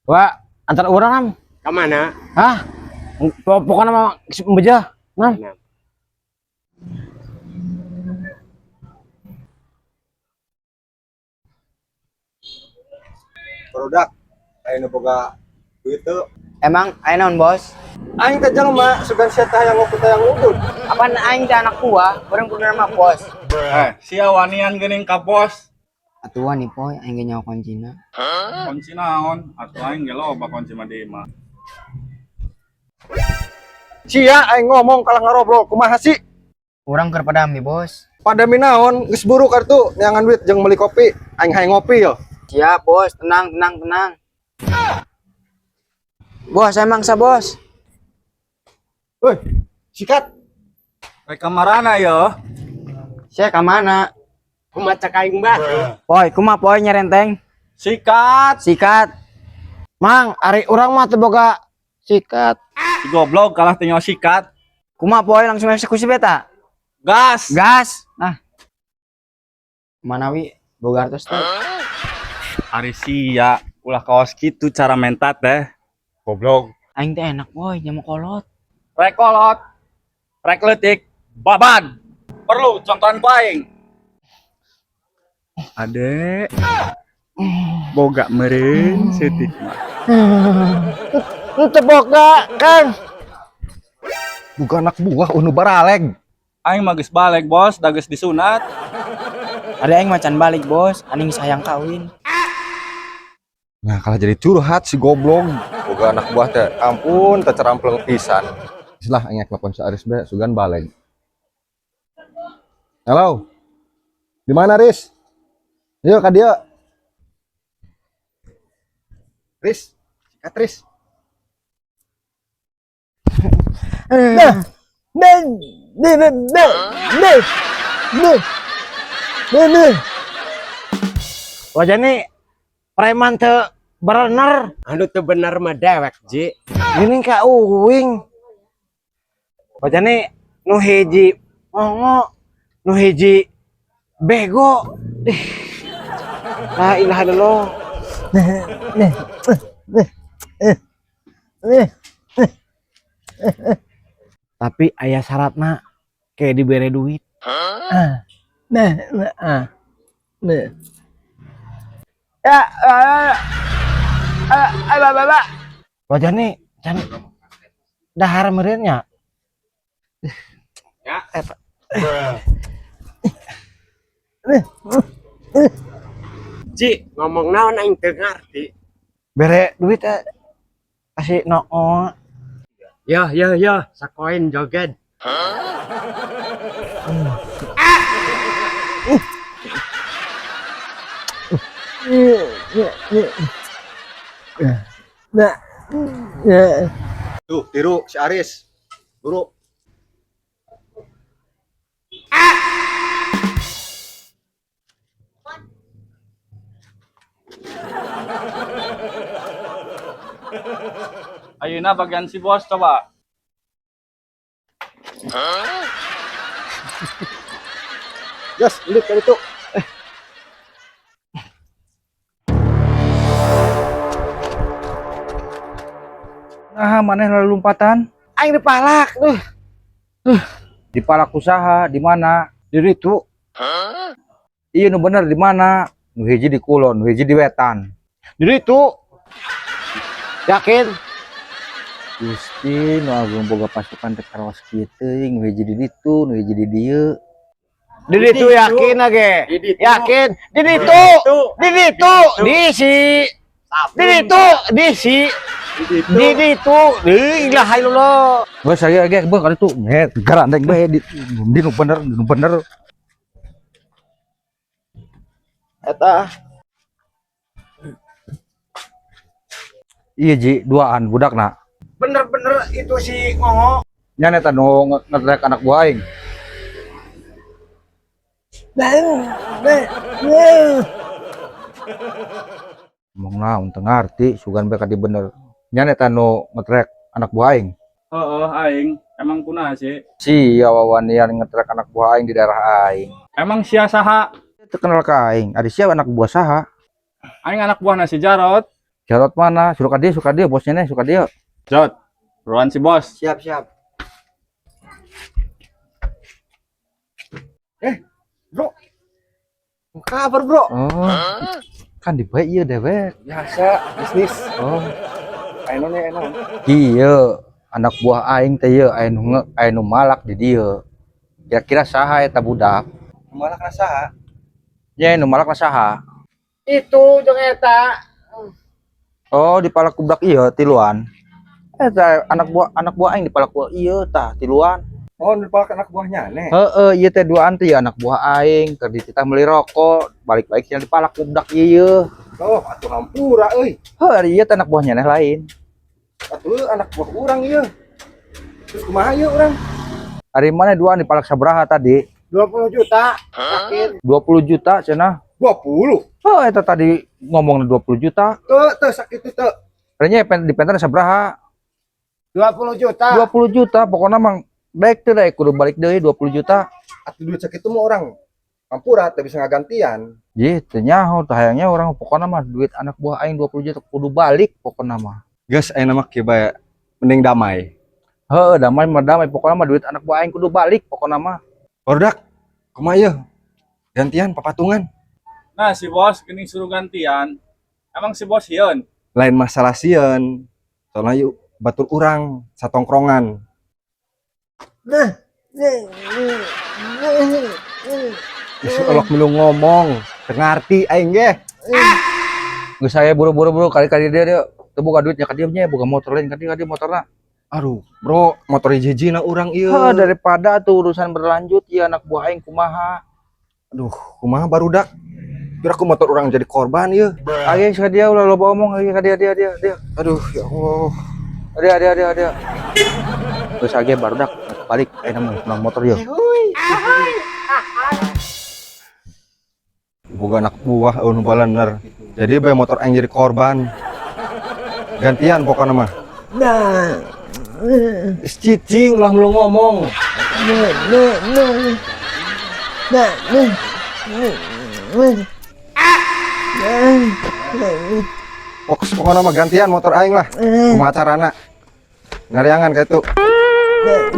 Wah, antar urang am. Ka mana? Hah? Pokoknya mah beja. Nam. Nah. Produk aya nu boga duit teu? Emang aya naon, Bos? Aing teh jelema sugan sia teh hayang ngopi teh hayang udud. Apaan aing teh anak buah, bareng kudu mah bos. Eh, sia wanian geuning ka bos. Atuan nih poy, aing ge nyawa kuncina. Kunci naon? Atuh aing ge loba kunci mah di imah. Sia aing ngomong kalah ngarobrol kumaha sih? Urang keur padami, Bos. Padami naon geus buru kartu neangan duit jeung meuli kopi. Aing hayang ngopi yo. Siap, Bos. Tenang, tenang, tenang. Bos, emang sa bos. Woi, sikat. Rek ka marana yo? Sia ka mana? Kumaha cek aing bah? Poy, kumaha poy nyerenteng? Sikat. Sikat. Mang, ari urang mah teu boga sikat. Si goblok kalah tinggal sikat. Kumaha poy langsung eksekusi beta. Gas. Gas. Nah. Mana wi boga artos teh? Ari sia ulah kaos kitu cara mentat teh. Goblok. Aing teh enak poy, jamu kolot. Rek kolot. Rek leutik. Baban. Perlu contohan ku aing. Ade. Boga meureun seutik mah. Teu boga, Kang. Bukan anak buah unu baraleg. Aing mah geus balik, Bos, da geus disunat. Ada aing macan balik, Bos. Aning sayang kawin. Nah, kalah jadi curhat si goblok. Boga anak buah teh, ampun teh cerampleng pisan. Lah aing telepon si Aris be sugan baleg. Halo. Di mana, Riz? Yuk ka dieu. Riz, sikat Riz. Nah, nah, nah, nah, nah, nah, nah, nah, nah. Wajah nih preman teu bener. Anu teu bener mah dewek, Ji. Gini ka uing. Wajah nih nu hiji ngongo, nu hiji bego. Ih. La ilaha illallah. Nah, nah, nah, nah, nah. Tapi aya syaratna kayak dibere duit. Nah, nah, nah. Ya, ya, ya, ya, wajah nih, can dahar meureun nya. Ya. Eta. Ji, ngomong naon aing teu ngarti. Bere duit eh. Kasih noo. Yo yo yo, sakoin joget. Nah, nah. Tuh, tiru si Aris. Buru. Ayeuna bagian si bos coba. Gas, lihat kali itu. Nah, maneh lalu lompatan? Aing dipalak tuh. Dipalak usaha di mana? Di ditu. Iya nu bener di mana? Nu hiji di kulon, nu hiji di wetan. Di ditu. Yakin? Gusti nu agung boga pasukan teh karaos kieu teuing, nu hiji di ditu, nu hiji di dieu. Di ditu yakin age. Di ditu. Yakin. Di ditu. Di ditu. Di si. Di ditu. Di si. Di ditu. Di ilaha illallah. Geus saya ge beuh ka ditu. Nge garandeng bae di di nu bener, di nu bener. Eta. Iya Ji, duaan budakna. Bener-bener itu si ngongo. Nya eta nu ngetrek anak buah aing. Ngomong naon teu ngarti, sugan bae ka di bener. Nya eta nu ngetrek anak buah aing. Heeh, aing. Emang kunaha sih? Sia wawanian ngetrek anak buah aing di daerah aing. Emang sia saha? Teu kenal ka aing, ari sia anak buah saha? Aing anak buah si Jarot. Jarot mana? Suruh ka dieu, suka dia bosnya nih, suka dia. Jot, buruan si bos. Siap, siap. Bro. Kabar, Bro? Oh. Kan dibaik ieu dewek. Biasa bisnis. Oh. Aya nih, aya. Iya, anak buah aing teh ieu aya nu aya nu malak di dieu. Kira-kira saha eta budak? Malah kana saha? Nya nu malak saha? Itu jeung eta. Oh, dipalak ku budak ieu tiluan. Eta anak buah aing dipalak ku ieu tah tiluan. Oh, nu dipalak anak buahnya nih. Heeh, ieu teh duaan teh ya anak buah aing keur dititah meuli rokok, balik-balik cenah dipalak ku budak ieu. Oh, atuh hampura euy. Heuh, ari ieu teh anak buahnya neh lain. Atuh anak buah urang ieu. Terus kumaha ieu urang? Ari mana duaan dipalak sabaraha tadi? 20 juta. Yakin. 20 juta cenah. 20. Oh, eta tadi ngomong 20 juta. Teu, teu sakitu teu. Artinya di sabaraha? 20 juta. 20 juta pokoknya mang daek teu daek kudu balik deui 20 juta. Atuh duit sakitu mah urang hampura teu bisa ngagantian. Jih, teu nyaho tah hayangnya urang pokoknya mah duit anak buah aing 20 juta kudu balik pokoknya mah. Geus aya mah kieu bae. Mending damai. Heuh, damai mah damai pokoknya mah duit anak buah aing kudu balik pokoknya mah. Barudak, kumaha ieu? Gantian papatungan. Nah, si bos gini suruh gantian. Emang si bos sieun? Lain masalah sieun. Soalnya yuk batur urang satongkrongan. Nah. Geus elok milu ngomong, teu ngarti aing ge. Geus saya buru-buru buru kali-kali dia dia teu boga duitnya ka dieu nya boga motor lain ka dieu motorna. Aduh, bro, motor hiji-hijina urang ieu. Heuh, daripada tuh urusan berlanjut ya anak buah aing kumaha. Aduh, kumaha barudak? Kira aku motor urang jadi korban ieu. Ayo ka dia ulah loba omong ayo ka dia dia dia dia. Aduh, ya Allah. Dia dia dia dia. Terus age barudak balik ayeuna mah pulang motor yeuh. Boga anak buah euweuh nu balener. Jadi bae motor aing jadi korban. Gantian pokoknya mah. Nah. Geus cicing ulah mulu ngomong. Nah, nah, nah. Nah, nah. Nah. Nah. Pokoknya mah gantian motor aing lah. Kumaha carana? Ngariangan kayak itu. Nah.